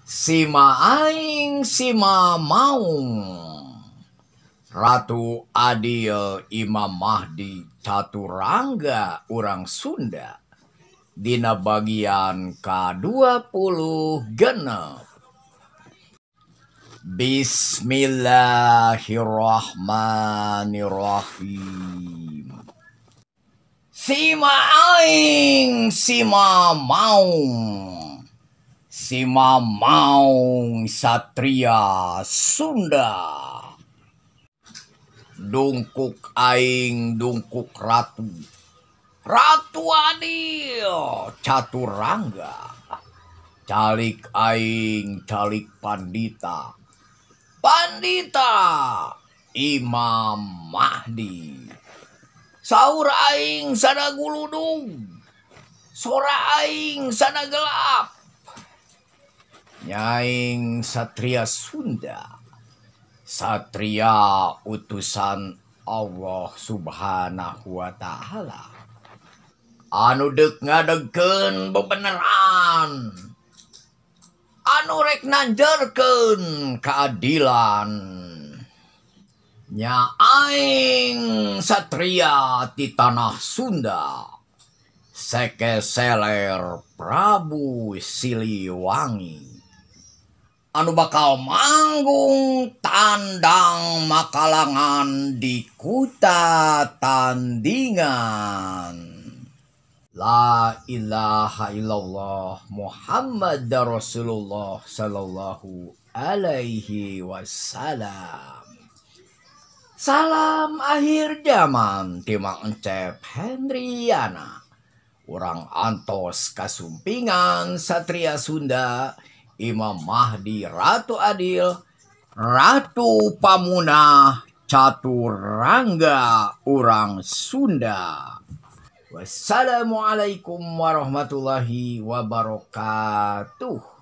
Sima aing sima maung Ratu Adil Imam Mahdi Caturangga urang Sunda dina bagian ka-26. Bismillahirrahmanirrahim. Sima aing sima maung, sima maung satria Sunda. Dungkuk aing dungkuk ratu, Ratu Adil Caturangga. Calik aing calik pandita, pandita Imam Mahdi. Saur aing sada guludug, sora aing sada gelap. Nyaing satria Sunda, satria utusan Allah Subhanahu wa Ta'ala, anu deuk ngadegkeun bebeneran, anu rek nanjerkeun keadilan. Nya aing satria ti tanah Sunda, seke seler Prabu Siliwangi, anu bakal manggung tandang makalangan di kuta tandingan. La ilaha illallah Muhammad Rasulullah sallallahu alaihi wasallam. Salam akhir zaman ti Mang Encep Hendriana. Urang antos kasumpingan satria Sunda Imam Mahdi Ratu Adil Ratu Pamunah Caturangga urang Sunda. Wassalamualaikum warahmatullahi wabarakatuh.